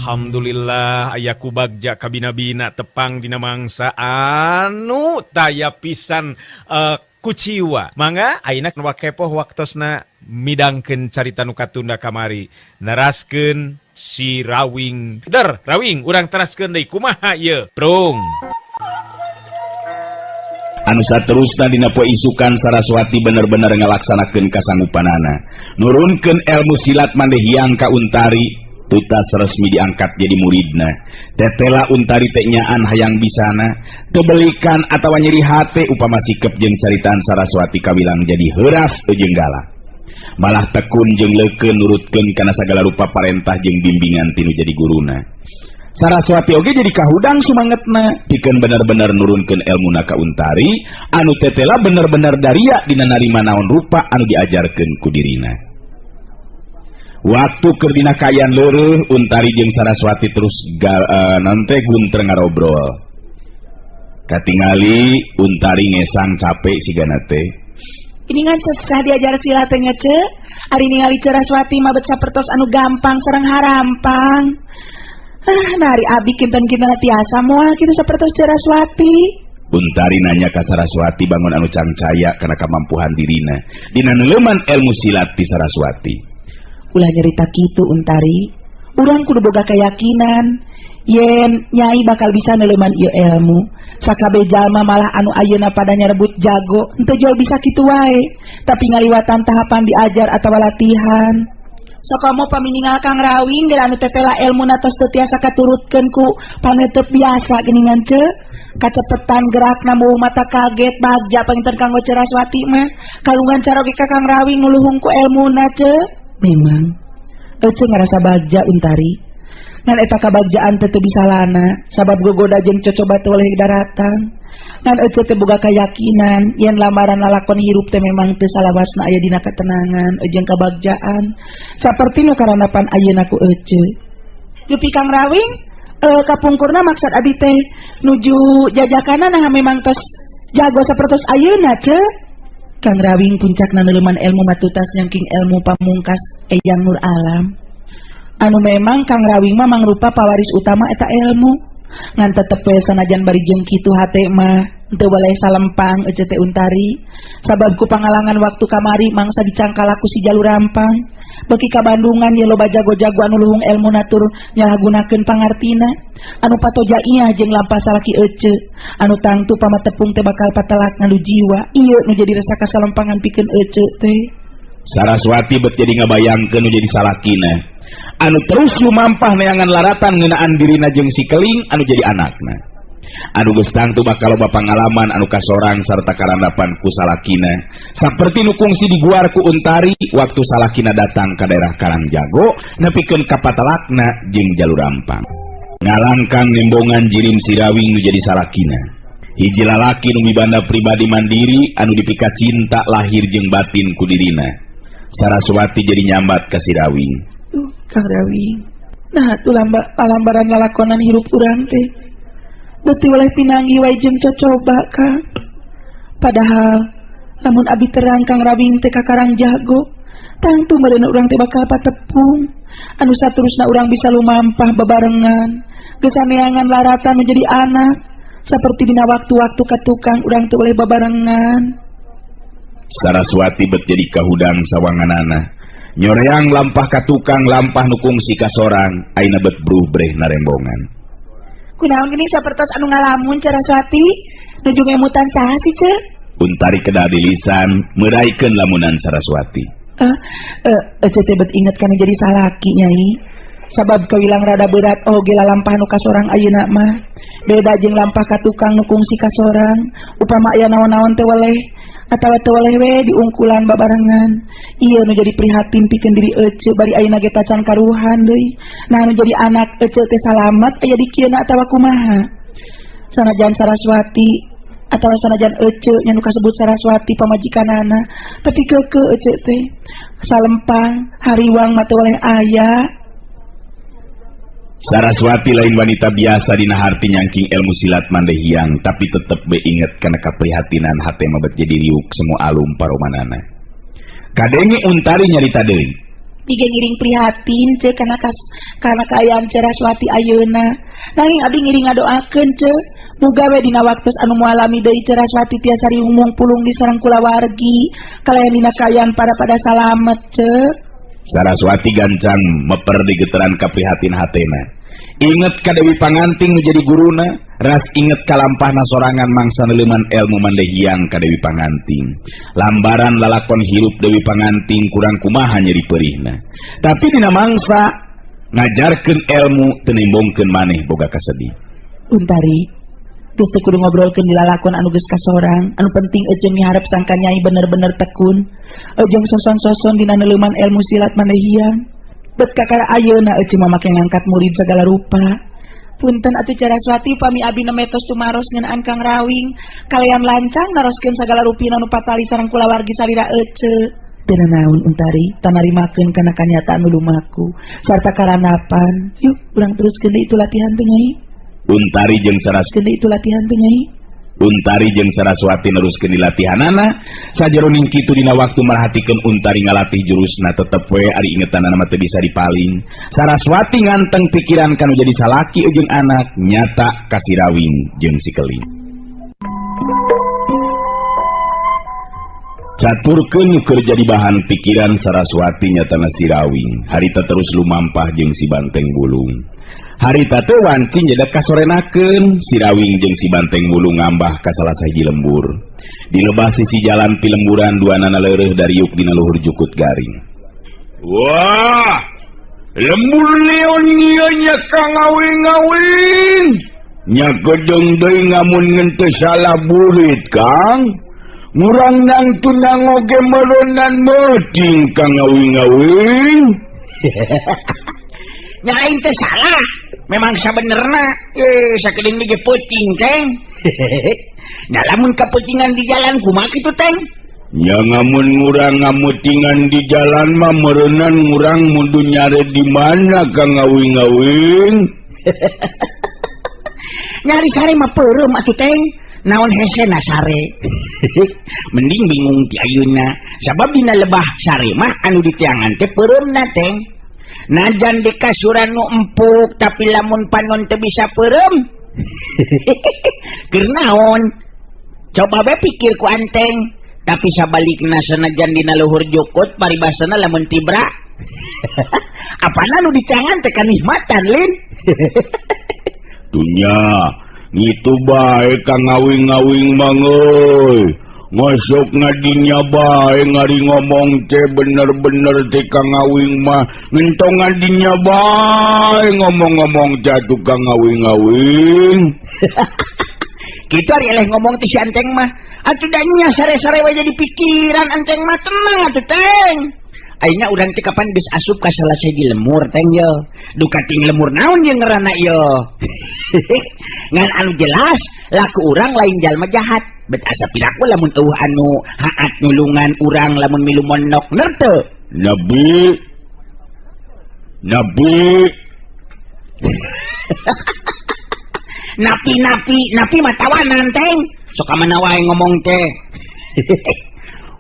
Alhamdulillah aya ku bagja kabina-bina tepang dina mangsa anu taya pisan kuciwa. Mangga ayeuna nu kepoh waktosna midangkeun carita nu katunda kamari, neraskeun si Rawing. Der Rawing, urang teraskeun deui kumaha ieu, Prung. Anu saterusna dina poe isukan, Saraswati bener-bener ngalaksanakeun kasanggupanana nurunkeun ilmu silat Mande Hyang ka Untari, tutas resmi diangkat jadi muridna. Tetela Untari teh nyaan hayang bisana, tebelikan atawa nyeri hate upama sikep jeung caritaan Saraswati kawilang jadi heuras jeung galak, malah tekun jeung leukeun nurutkeun kana sagala rupa parentah jeung bimbingan tinu jadi guruna. Saraswati oge jadi kahudang sumangetna pikeun bener-bener nurunkeun elmuna ka Untari anu tetela bener-bener daria dina narima naon rupa anu diajarkeun ku dirina. Waktu keur dina kaayaan leureut, Untari jeung Saraswati terus nante gunter ngarobrol. Katingali Untari ngesang capek sigana teh. Ini ngan sesah diajar silat teh nya, Ce. Ari ningali Saraswati mah bet sapertos anu gampang sareng harampang. Ah, nah ari abi kinten-kinten tiasa moal kitu sapertos Saraswati? Untari nanya ka Saraswati bangun anu cangcaya kana kamampuhan dirina dina neuleman ilmu silat ti Saraswati. Ulah nyerita kitu, Untari. Urang kudu boga keyakinan yen Nyai bakal bisa neuleman ieu ilmu. Sakabeh jalma, malah anu ayeuna pada nyarebut jago, henteu jol bisa kitu wae, tapi ngaliwatan tahapan diajar atawa latihan. Sakomo pami ningal Kang Rawing geura anu tetela elmuna tos teu tiasa katurutkeun ku panetep biasa geuningan, Ce. Kacepetan gerakna mau mata kaget bagja panginten kanggo Saraswati mah. Kagungan caroge ka Kang Rawing nu luhung ku elmuna, Ce. Memang Ece ngerasa bagja, Untari, ngan eta kabagjaan teh teu bisa lana sabab gogoda jeung cocoba teu oleh daratan. Ngan Ece teh boga keyakinan yen lamaran lalakon hirup teh memang teu salawasna aya dina ketenangan jeung kabagjaan saperti nu karandapan ayeuna ku Ece. Dupi Kang Rawing kapungkurna, maksud abi teh nuju jajakana, nah memang tos jago sapertos ayeuna, Ce? Kang Rawing puncakna neuleman ilmu matutas nyangking ilmu pamungkas Eyang Nur Alam, anu memang Kang Rawing mah mangrupa pawaris utama eta ilmu. Ngan tetep we sanajan bari jeung kitu hate mah teu balai salempang Ece teh, Untari, sabab ku pangalangan waktu kamari mangsa dicangkala ku si Jalu Rampang beki ka Bandungan ye loba jago-jago anu luhung ilmu natur nyalahgunakeun pangartina anu patoja iyah jeung lampah salaki Ece anu tangtu pamatepung teh bakal patelak ngadu jiwa. Ieu nu jadi rasa kasalempangan pikeun Ece teh. Saraswati bet jadi ngabayangkeun nu jadi salakina anu terus lumampah neangan laratan ngeunaan dirina jeung si Keling anu jadi anakna anu geus tangtu bakal loba pangalaman anu kasorang sarta karandapan ku salakina saperti nu kungsi diguar ku Untari waktu salakina datang ka daerah Karangjago nepikeun ka patelakna jeung Jalu Rampang. Ngalangkang nembongan jirim si Rawing nu jadi salakina, hiji lalaki nu mibanda pribadi mandiri anu dipika cinta lahir jeung batin ku dirina. Saraswati jadi nyambat ka si Rawing. Tuh, Kang Rawing. Nah, tuh lamba palambaran lalakonan hirup urang teh. Beuti oleh pinanggi wae jeung cocoba, Kang. Padahal lamun abi terang Kang Rawing teh ka Karang Jago, tangtu meureun urang teh bakal patepung. Anu saterusna urang bisa lumampah bebarengan. Gesaneangan laratan menjadi anak. Seperti dina waktu-waktu ka tukang urang teh oleh babarengan. Saraswati bet jadi kahudang sawanganana nyoreang lampah ka tukang, lampah nu kungsi kasorang ayeuna bet bruh breh narembongan. Kunaon geuning sapertos anu ngalamun, Saraswati? Nuju ngemutan saha sih, Ce? Untari kedah di lisan meraikeun lamunan Saraswati. Ece teh bet inget kana jadi salaki, Nyai. Sabab kawilang rada berat oge lalampah nu kasorang ayeuna mah. Beda jeung lampah ka tukang nu kungsi kasorang. Upama aya naon-naon teh weleh atawa teu weleh we diungkulan babarengan. Ieu nu jadi prihatin pikeun diri Ece bari ayeuna ge tacan karuhan deui. Nah, nu jadi anak Ece teh salamat aya di kieu atawa kumaha? Sanajan Saraswati atawa sanajan Ece nya nu kasebut Saraswati pamajikanana, tapi keukeuh Ece teh salempang hariwang mah teu weleh aya. Saraswati lain wanita biasa dina harti nyangking ilmu silat Mande Hyang, tapi tetep be inget kana kaprihatinan hate mah bet jadi riuk semua alum paromanana. Kadenge Untari nyarita deui. Ige ngiring prihatin ce kana kas kana kaayaan Saraswati ayeuna. Nanging abdi ngiring ngadoakeun ce muga we dina waktos anu mualami deui Saraswati tiasa riumung pulung di sareng kulawargi kalayan dina kaayaan pada pada salamet ce. Saraswati gancang meper di geteran kaprihatin hatena. Inget ka Dewi Panganting nu jadi guruna, ras inget kalampahna sorangan mangsa neuleman ilmu mandehiang ka Dewi Panganting. Lambaran lalakon hirup Dewi Panganting kurang kumaha nyeri perihna. Tapi dina mangsa ngajarkeun ilmu teu nimbongkeun maneh boga kasedih. Untari, geus teu kudu ngobrolkeun di lalakon anu geus kasorang, anu penting eceun miharep sangka nyai bener-bener tekun. Ejeng soson-soson dina neuleman ilmu silat mandehiang. Bet kakara ayeuna ece mah make ngangkat murid segala rupa. Punten atuh Saraswati pami abdi nemetos tumaros ngeunaan Kang Rawing, kalayan lancang naroskeun sagala rupina nu patali sareng kulawargi salira ece. Teu nanaon Untari, tanarimakeun kana kanyataan nu lumaku sarta karanapan. Yuk urang teruskeun deui itu latihan teh Nyai. Untari jeung Saraswati deui itu latihan teh Nyai. Untari jeung Saraswati neruskeun dilatihanana sajeroning kitu dina waktu merhatikeun Untari ngalatih jurusna tetep we ari ingetanana mah teu bisa dipaling. Saraswati nganteng pikiran kanu jadi salaki jeung anak nyata ka si Rawing jeung si Keling. Caturkeun nu keur jadi bahan pikiran Saraswati nyatana si Rawing harita terus lumampah jeung si Banteng Bulung. Harita teh wanci nyeda kasorenakeun si Rawing jeung si Banteng Bulung ngambah ka salah sahiji lembur. Di lebah sisi jalan pilemburan duanana leureuh dariuk dina luhur jukut garing. Wah, lembur leon ieu nya Kang Awing-awing. Nya gedeung deui ngamun ngenteu salah burit Kang. Ngurang nang tunang oge meureunan meuting Kang Awing-awing. Nya aing teh salah. Memang sabenerna sakedeung ge peuting teng. Nya lamun kapeutingan di jalan kumaha kitu teng? Nya ngamun ngurang ngamutingan di jalan mah meureunnan ngurang mundu nyare di mana Kang Awing-awing? Nyari sare mah peureum atuh teng. Naon hesena sare? Mending bingung ti ayeuna. Sabab dina lebah sare mah anu ditiangan teh peureumna teng. Najan di kasuran nu empuk tapi lamun panon teu bisa peureum. Keur naon? Coba bae pikir ku anteng. Tapi sabalikna sanajan dina luhur jukut paribasana lamun tibra. Apana nu dicangan teh kanikmatan lin. Dunya ngitu bae Kang Awing-awing mangeuy. Ngosok ngadinya bae ngari ngomong teh bener-bener teh Kang Awing mah ngentong ngadinya bae ngomong-ngomong teh atuh Kang Awing-awing. Kitu ari eleh ngomong teh si anteng mah. Atuh da nya sare-sare we jadi pikiran anteng mah tenang atuh teng. Ayeuna urang teh kapan geus asup ka salah sahiji lemur teng ye. Duka ting lemur naon ye ngaranna ye. Ngan anu jelas laku urang lain jalma jahat. Bet asa piraku lamun eueuh anu haat nulungan urang lamun milu mondok nerte. Nabi. Nabi. Napi-napi, napi mah tawanan teng. Sok ka mana wae ngomong teh.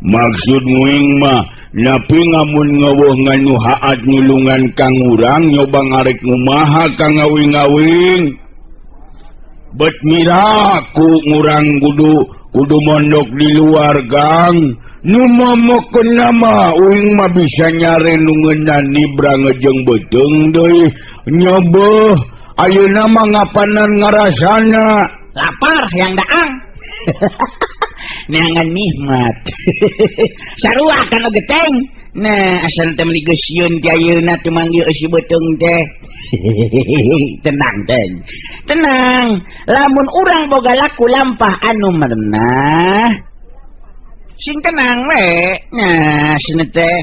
Maksud nguing mah napi ngamun ngeueuh nganu haat nulungan kang urang nyoba ngarek ngumaha Kang Awing-awing. Bet miraku ngurang kudu mondok di luar gang. Nu momokeun nama uing mah bisa nyare nu ngeunah nibra ngejeng beuteung deui. Nyobeuh ayeuna mah ngapanan ngarasana. Lapar hayang daang. Neangan nikmat. Sarua kana geteng. Nah, asal teh meuli geus sieun ti ayeuna teu manggil eusi beuteung teh. Tenang teng. Tenang, lamun urang boga laku lampah anu merenah. Sing tenang we. Nah, cenah teh.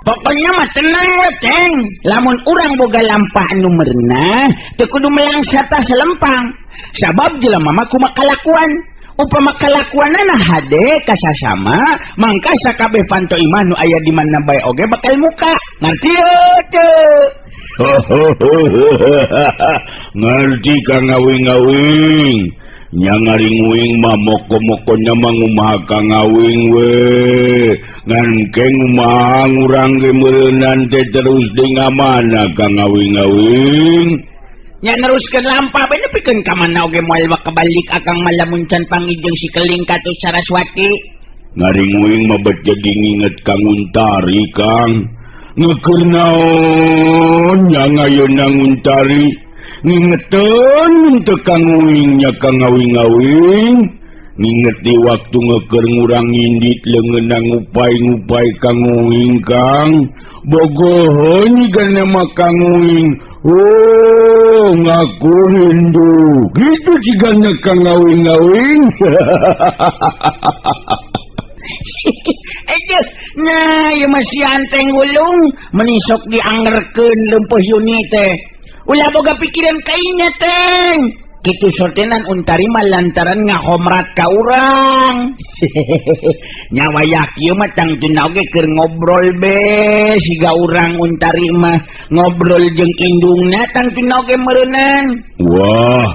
Pokoknya mah tenang we teng. Lamun urang boga lampah anu merenah, teu kudu melang sarta selempang. Sabab jelema mah kumaha kalakuan. Upama kalakuanana hade kasasama, mangka sakabeh panto imah nu aya di mana bae oge bakal muka. Ngarti teu? Ngarti Kang Awing-awing. Nya ngaringuing mah moko-moko nya mah ngumaha Kang Awing we. Ngan ke ngumaha ngurang ge meureunan teh terus di ngamana Kang Awing-awing. Nya neruskeun lampah bae nepikeun ka mana oge moal kebalik akang mah lamun can panggih jeung si Keling katut Saraswati. Ngaringuing mah bet jadi nginget Kang Untari Kang. Ngeukeun naon nya ngayeuna Untari ngingeteun teu Kang Uing nya Kang Awing-awing. Nginget di waktu ngeukeun ngurang ngindit leungeunna ngupai-ngupai Kang Uing Kang. Bogoheun jigana mah Kang Uing. Oh, ngaku Hindu. Gitu jigana Kang Awing-awing. Aduh, nah ieu mah si Anteng Wulung menisok diangerkeun leumpeuh Yuni teh. Ulah boga pikiran kainya teng. Kitu sortenan Untari mah lantaran ngahomrat ka urang. Nya wayah kieu mah tangtuna oge keur ngobrol be siga urang Untari mah ngobrol jeung indungna tangtuna oge meureunan. Wah,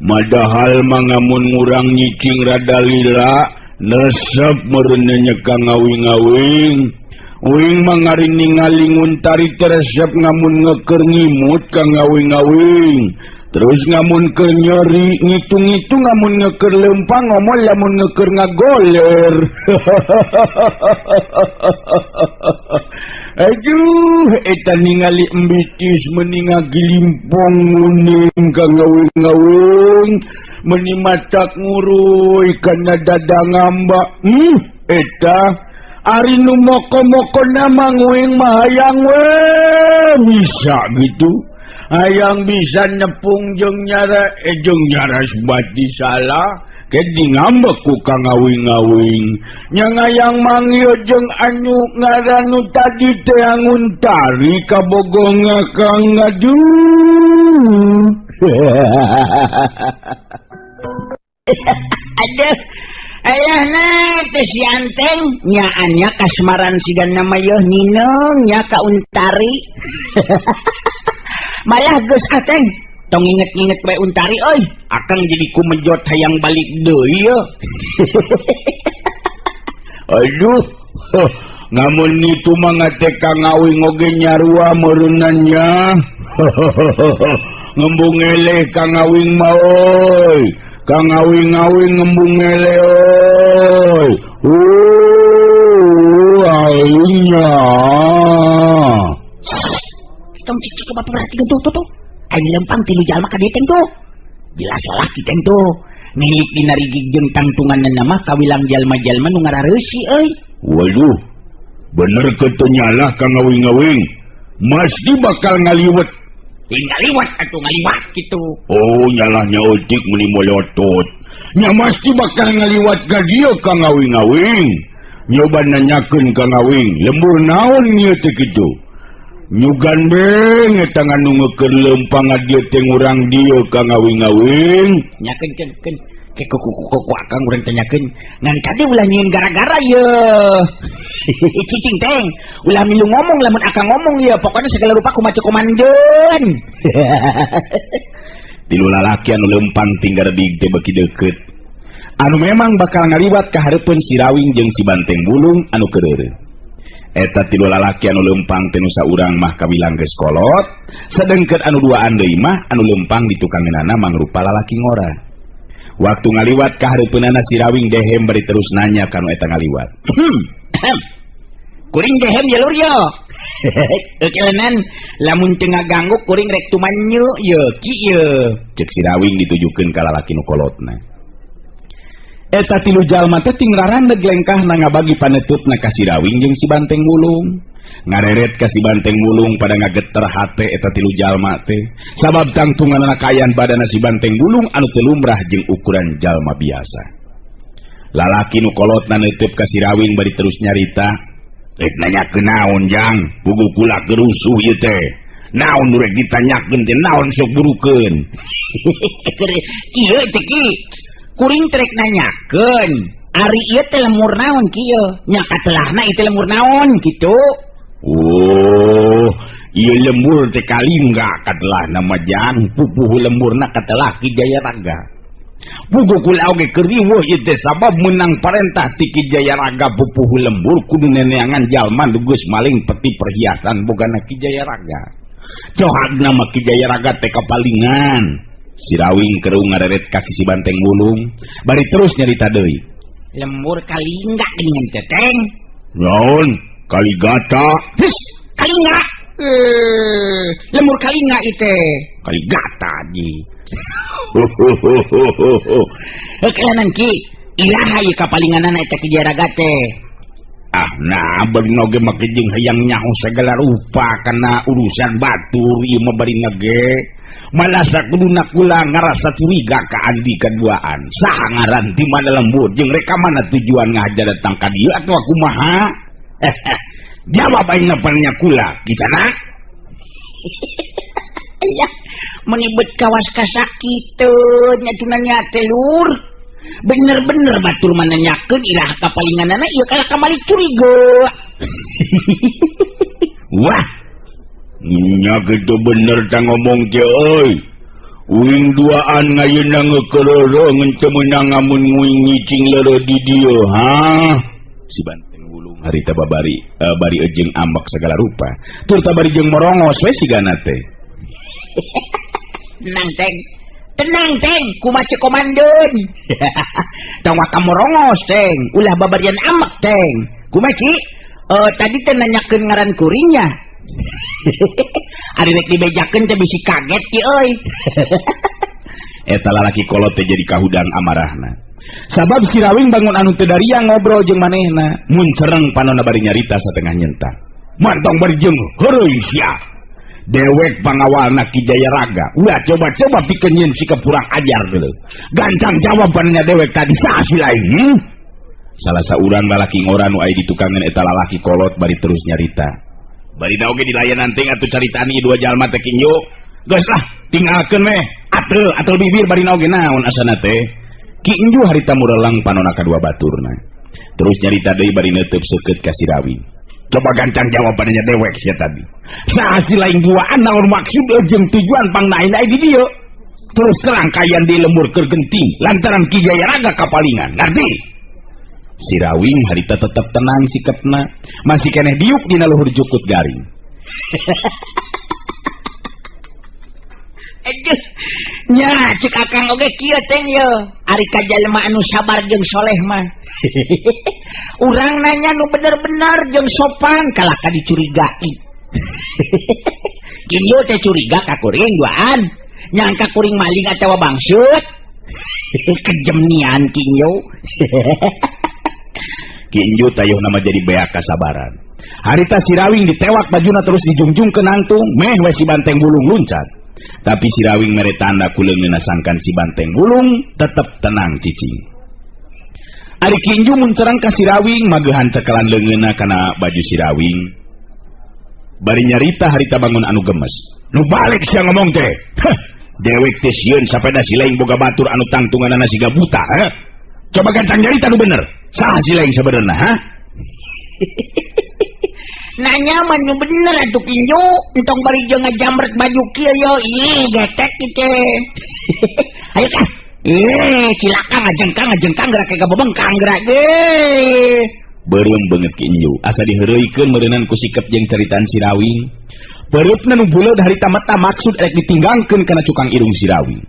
madahal mah ngamun ngurang nyicing rada lila nesep meureunan Kang Awing-awing. Uing mah ngaring ningali Untari teresep ngamun ngeukeun ngimut Kang Awing-awing. Terus ngamun keur nyeri ngitung-ngitung ngamun ngeukeun leumpang ngomol lamun ngeukeun ngagoler. Aduh, eta ningali embitis meni ngagilimpong nguning Kang Awing-awing. Meni matak nguruy kana dada ngamba. Eta ari nu moko-moko nama nguing mah hayang we bisa gitu. Hayang bisa nepung jeung nyara jeung nyara sebati salah ke di ngambek ku Kang Awing-awing. Nya ngayang manggil jeung anu ngaran nu tadi teh Untari kabogonga Kang aduh. Aduh, ayahna teh si Anteng nyaannya kasmaran sigana mah yeuh nineung nya ka Untari. Malah geus ateng tong inget-inget bae Untari euy, akang jadi kumejot hayang balik deui yeuh. Aduh, ngamun itu mah ngate Kang Awing oge nyarua meureunan nya. Ngembung eleh Kang Awing mah euy. Kang Awing-awing ngembung eleh euy. Aingnya. Tong cicik ke bapak berarti tuh tuh tuh. Aing lempang tilu jalma ka dieu tuh. Jelas salaki teh tuh. Milik dina rigig jeung tangtunganna mah kawilang jalma-jalma nu ngarareusi euy. Waduh. Bener kitu nyalah Kang Awing-awing. Mesti bakal ngaliwet. Ngaliwat atuh ngaliwat kitu. Oh, nyalahnya eutik meuni molotot. Nya mesti bakal ngaliwat ka dieu Kang Awing-awing. Nyoba nanyakeun Kang Awing, lembur naon ieu teh kitu? Nyugan beng eta nganu ngeukeun leumpang dieu teh ngurang dieu Kang Awing-awing. Nyakeun keun keun ke kuku akang urang tanyakeun ngan kade ulah nyieun gara-gara yeuh. Cicing teng ulah milu ngomong lamun akang ngomong yeuh pokona segala rupa kumaha komandeun. Tilu lalaki anu leumpang tinggal dig teh beuki deukeut. Anu memang bakal ngaliwat ka hareupeun si Rawing jeung si Banteng Bulung anu keureureun. Eta tilu lalaki anu leumpang teh nu saurang mah kawilang geus kolot, sedengkeun anu duaan deui mah anu leumpang di tukangeunana mangrupa lalaki ngora. Waktu ngaliwat ka hareupeunana si Rawing dehem bari terus nanya ka nu eta ngaliwat. Kuring dehem ya lur yo. Kelenan lamun teu ngaganggu kuring rek tumanyu ye ki ye. Cek si Rawing ditujukeun ka lalaki nu kolotna. Eta tilu jalma teh ting rarandeg lengkahna ngabagi panetutna ka si Rawing jeung si Banteng Wulung. Ngareret ka si Banteng Wulung pada ngageter hate eta tilu jalma teh. Sabab tangtunganna kaayaan badana si Banteng Wulung anu teu lumrah jeung ukuran jalma biasa. Lalaki nu kolotna neuteup ka si Rawing bari terus nyarita, "Rek nanyakeun naon jang, puguh kula gerusuh ieu teh. Naon nu rek ditanyakeun teh naon sok burukeun." Kieu teh ki. Kuring trek nanyakeun, ari ieu teh lemur naon kieu? Nya katelahna ieu teh lemur naon kitu. Oh, ieu lembur teh kalingga katelahna mah jang, pupuhu lemburna katelah Ki Jaya Raga. Puguh kula oge keur riweuh ieu teh sabab meunang parentah ti Ki Jayaraga pupuhu lembur kudu neneangan jalma nu geus maling peti perhiasan bogana Ki Jayaraga. Cohagna mah Ki Jayaraga teh kapalingan. Sirawing kerung ngareret kaki si banteng wulung bari terus nyarita deui. Lembur kalingga geuningan teteng. Naon? Kaligata. His, kalingga. Lembur kalingga ieu teh. Kaligata ji. Kelanan ki, iraha ieu kapalinganana eta Ki Jayaraga teh. Ah, nah bari oge make jeung hayang nyaho segala rupa kana urusan batur ieu mah bari ge. Malah sakuduna kula ngarasa curiga ka Andi kaduaan. Saha ngaran di mana lembur jeung rek ka mana tujuan ngahaja datang ka dieu atuh kumaha? Jawab aing napannya kula, kisana. Iya, menyebut kawas kasakitu nya tunanya teh lur. Bener-bener batur mana nyakeun iraha kapalinganana ieu kalah kamali curiga. Wah. Nya kitu bener tah ngomong teh euy. Uing duaan ngayeuna ngeukeureureung teu meunang ngamun nguing ngicing leureut di dieu, ha? Si banteng wulung harita babari bari jeung ambek segala rupa. Turta bari jeung morongos we sigana teh. Tenang teng. Tenang teng, kumaha cek komandan. Tong waka morongos teng, ulah babarian amek teng. Kumaha ki? Tadi teh nanyakeun ngaran kuringnya. Ari rek dibejakeun teh bisi kaget ki euy. Eta lalaki kolot teh jadi kahudang amarahna. Sabab Sirawing bangun anu teu daria ngobrol jeung manehna, mun cereng panonna bari nyarita satengah nyentak. Mantong bari jeung heureuy sia. Dewek pangawalna Ki Jayaraga. Ulah coba-coba pikeun nyeun sikap kurang ajar deuleu. Gancang jawabannya dewek tadi saha si lain? Salah saurang lalaki ngora nu aya di tukangan eta lalaki kolot bari terus nyarita. Bari da oge dilayanan teh atuh caritaan ieu dua jalma teh kinyo. Geus lah, tinggalkeun weh. Atel, atel bibir bari na oge naon asana teh. Ki Enju harita murelang panonna kadua baturna. Terus nyarita deui bari neuteub seukeut ka Sirawing. Coba gancang jawabannya dewek sia tadi. Saha si lain duaan naon maksud jeung tujuan pangnain di dieu. Terus terang kayan di lembur keur genting lantaran Ki Jayaraga kapalingan. Ngarti? Sirawing harita tetep tenang sikepna, masih keneh diuk dina luhur jukut garing. Aduh, nya cek akang oge kieu teh ye, ari ka jalma anu sabar jeung soleh mah. Urang nanya nu bener-bener jeung sopan kalah ka dicurigai. Kieu teh curiga ka kuring duaan, nyangka kuring maling atawa bangsut. Kejemnian kinyo. Kinju tayuh nama jadi beak kasabaran. Harita Sirawing ditewak bajuna terus dijungjung ke nangtung, meh we si banteng wulung luncat. Tapi Sirawing mere tanda ku leungeunna sangkan si banteng wulung tetep tenang cicing. Ari Kinju mun cerang ka Sirawing magehan cekelan leungeunna kana baju Sirawing. Bari nyarita harita bangun anu gemes. Nu balik sia ngomong teh. Heh, dewek teh sieun sapeda si lain boga batur anu tangtunganana siga buta, heh. Coba gancang nyarita nu bener. Saha si lain sebenarna, ha? Nanya mah nu bener atuh Kinju, entong bari jeung ngajamret baju kieu yo, ih getek kieu teh. Ayo kah. Cilaka ngajengkang ngajengkang gerak ka bebengkang gerak ge. Beureum beungeut Kinju, asa diheureuykeun meureunan ku sikep jeung caritaan Sirawing. Pereupna nu buleud harita mata maksud rek ditinggangkeun kana cukang irung Sirawing.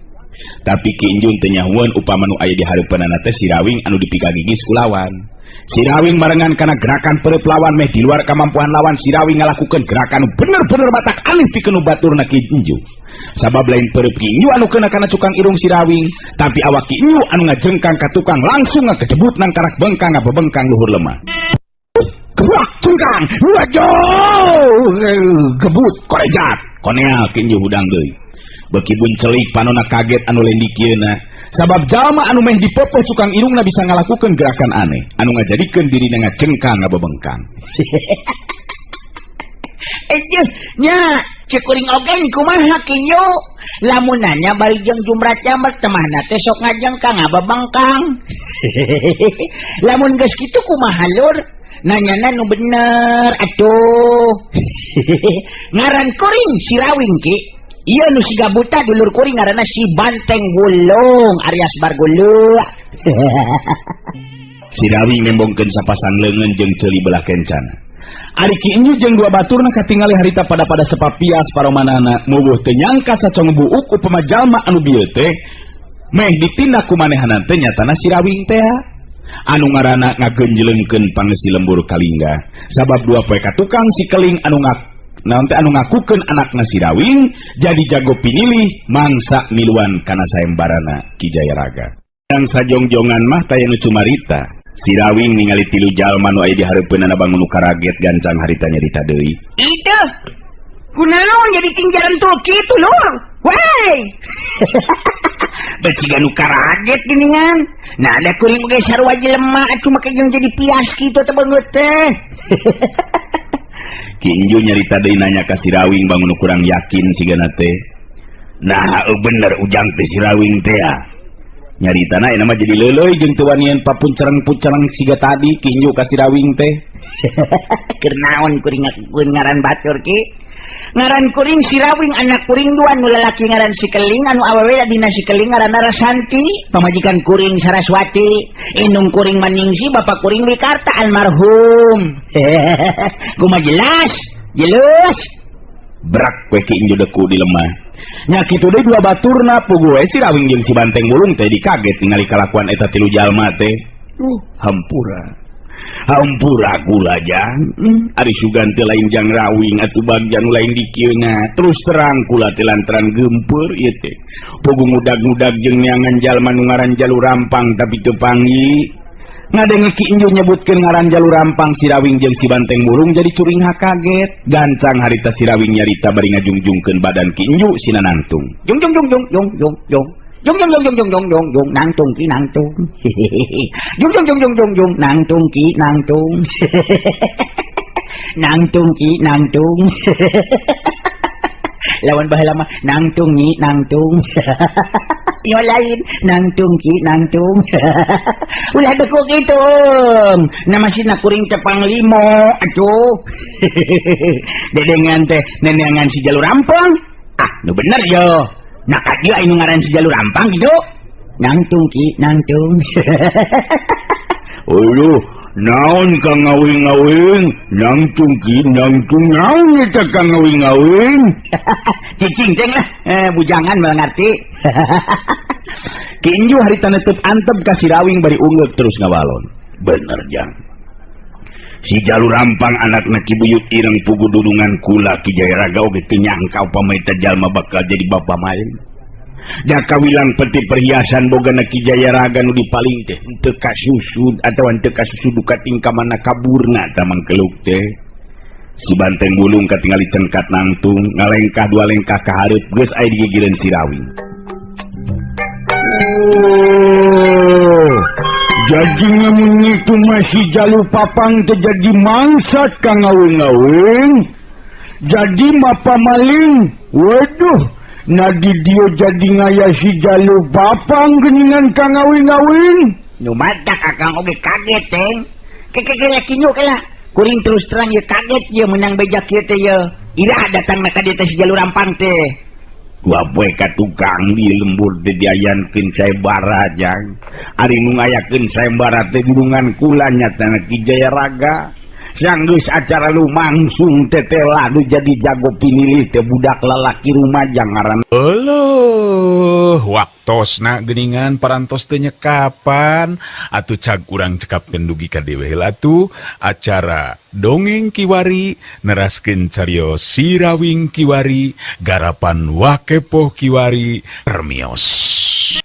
Tapi Ki Enjun teu nyahueun upama nu aya di hareupeunana teh Sirawing anu dipikagigis ku lawan. Sirawing marengan kana gerakan perut lawan meh di luar kemampuan lawan. Sirawing ngalakukeun gerakan bener-bener batak alih pikeun nu baturna Ki Enju. Sabab lain perut Ki Enju anu kena kana cukang irung Sirawing, tapi awak Ki Enju anu ngajengkang ka tukang langsung ngakejebut nang karak bengkang ngabebengkang luhur lemah. Gerak cengkang, waduh, gebut korejat, konea Ki Enju hudang deui. Beki buncelik panona kaget anu lendikieuna. Sabab jalma anu meh dipopoh cukang irungna bisa ngalakukeun gerakan aneh anu ngajadikeun dirina ngacengkang ngabebengkang. Ejeuh nya cek kuring oge kumaha kieu lamun nanya bari jeung jumrat jamret temahna teh sok ngajengkang ngabebengkang. Lamun geus kitu kumaha lur? Nanyana nu bener atuh. Ngaran kuring Sirawing ki. Ieu nu siga buta dulur kuring ngaranna si Banteng Wulung alias Bargulu. Si Rawing nembongkeun sapasang leungeun jeung ceuli belah kencana. Ari Ki Enju jeung dua baturna katingali harita pada-pada sepapias paromanana mubuh teu nyangka sacong buuk upama jalma anu bieu teh meh ditindak ku manehna teh nyatana si Rawing teh anu ngaranna ngagenjleungkeun pangesi lembur kalingga sabab dua poe ka tukang si Keling anu naon teh anu ngakukeun anakna si Rawing jadi jago pinilih mangsa miluan kana sayembarana Ki Jayaraga. Yang sajongjongan mah taya nu cumarita. Si Rawing ningali tilu jalma nu aya di hareupeunana bangun nu karaget gancang harita nyarita deui. Itu kunaon jadi tinggalan tuh kitu lur. Wey. Beciga nu karaget geuningan. Nah ada kuring oge sarua jelema atuh make jeung jadi pias kitu teh beungeut teh. Ki Enju nyarita deui nanya ka si Rawing bangun nu kurang yakin sigana teh. Nah bener ujang teh si Rawing teh ya. Nyaritana ayeuna mah jadi leuleuy jeung teu wanian papuncereng-puncereng siga tadi Ki Enju ka si Rawing teh. Keur naon kuring ngakukeun ngaran batur ki? Ngaran kuring si Rawing anak kuring dua nu lalaki ngaran si Keling anu awewe dina si Keling ngaranna Rasanti, pamajikan kuring Saraswati, indung kuring Maningsi, bapak kuring Wikarta almarhum. Kumaha jelas? Jelas. Brak we Ki Enju deku di lemah. Nya kitu deui dua baturna puguh we si Rawing jeung si Banteng Wulung teh dikaget ningali kalakuan eta tilu jalma teh. Hampura. Hampura kula jang. Ari sugan teh lain jang Rawing atuh bagja nu lain dikieuna. Terus terang kula teh lantaran geumpeur ieu teh. Puguh ngudag-ngudag jeung neangan jalma nu ngaran Jalu Rampang tapi teu panggih. Ngadenge Ki Enju nyebutkeun ngaran Jalu Rampang si Rawing jeung si Banteng Wulung jadi curingha kaget. Gancang harita si Rawing nyarita bari ngajungjungkeun badan Ki Enju sina nangtung. Jung jung jung jung jung jung jung. Jung jung jung jung jung jung jung jung nangtung ki nangtung. Jung jung jung jung jung jung nangtung ki nangtung. Nangtung ki nangtung. Lawan baheula mah nangtung nyi nangtung. Yo lain nangtung ki nangtung. Ulah deku kitu. Na masih kuring teh panglimo atuh. Dedengan teh neneangan si Jalu Rampang. Ah, nu bener yo. Nah ka dieu anu ngaran si Jalu Rampang gitu. Nangtung ki nangtung. Aduh, naon ka ngawing-ngawing? Nangtung ki nangtung naon eta ka ngawing-ngawing? Cicing ceng lah, bujangan malah ngarti. Ki Enju harita netep antep ka si Rawing bari ungeuk terus ngawalon. Bener jang. Si Jalu Rampang anakna Ki Buyut Ireng pugu dulungan kula Ki Jayaraga oge teu nyangka upama eta jalma bakal jadi bapa main. Jaka wilang peti perhiasan bogana Ki Jayaraga nu dipaling teh henteu kasusud atawa henteu kasusud duka tingkah mana kaburna ta mangkeluk teh. Si Banteng Wulung katingali cengkat nangtung ngalengkah dua lengkah ka hareup geus aya digigireun si Rawing. Oh, jadi lamun itu masih Jalu Papang teh jadi mangsa ka ngawing-ngawing. Jadi mapa maling. Waduh, nadi dia jadi ngaya si Jalu Papang geuningan ka ngawing-ngawing. Nu matak akang oge kaget teh. Keke laki nyu kela. Kuring terus terang ye kaget ye menang beja kieu teh ye. Iraha datang ka dieu teh si Jalu Rampang teh. Dua poe ka tukang di lembur teh diayankeun sayembara jang. Ari nu ngayakeun sayembara teh dulungan kula nyatana Ki Jayaraga. Sanggeus acara lumangsung teh teh ladu jadi jago pinilih teh budak lalaki rumaja ngaran. Euleuh, waktosna geuningan parantos teh nyekapan atuh cag urang cekapkeun dugi ka dewe heula atuh acara dongeng kiwari neraskeun carios Si Rawing kiwari garapan Wakepoh kiwari permios.